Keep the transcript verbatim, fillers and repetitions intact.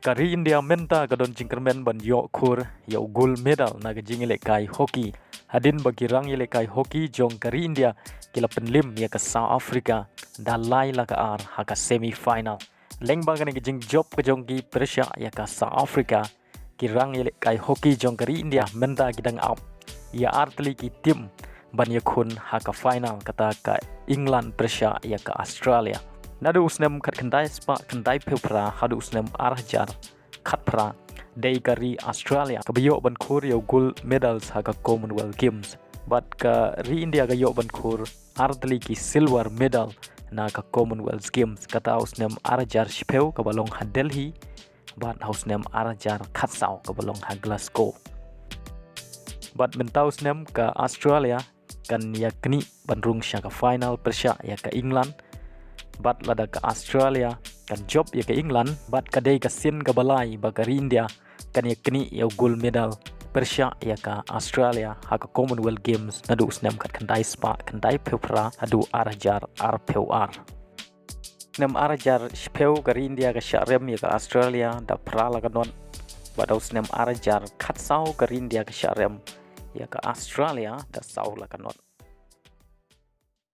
Ka ri India mynta ka don jingkyrmen ban ïoh khur ïa u gold medal na ka jingïalehkai hockey. Hadien ba ki rangïalehkai hockey jong ka ri India ki la pynlim ïa ka South Africa da lai la ka ar ha ka semi final. Lyngba kane ka jingjop ka jong ki pyrshah ïa ka South Africa, ki rangïalehkai hockey jong ka ri India mynta ki dang ap ïa artylli ki team ban ïakhun ha ka final, kata ka England pyrshah ïa ka Australia. Naduh u snem khatkhyndai spah khyndai phew phra haduh u snem ar hajar khatphra, dei ka ri Australia kaba ïoh ban khur ïa u gold medals ha ka Commonwealth Games. Bad ka ri India ka ïoh ban khur artylli ki silver medal na ka Commonwealth Games, kata ha u snem ar hajar shiphew kaba long ha Delhi, bad ha u snem ar hajar khatsaw kaba long ha Glasgow. Bad mynta u snem ka Australia kan ïa knieh ban rung sha ka final pyrshah ïa ka England. Bad lada ka Australia kan jop ïa ka England, bad ka dei ka sien kaba lai ba ka ri India kan ïa knieh ïa u gold medal pyrshah ïa ka Australia ha ka Commonwealth Games naduh u snem khatkhyndai spah khyndai phew phra haduh ar hajar ar phew ar. Snem ar hajar shiphew ka ri India ka shah rem ïa ka Australia da phra la ka not. Bad ha u snem ar hajar khatsaw ka ri India ka shah rem ïa ka Australia da saw la ka not.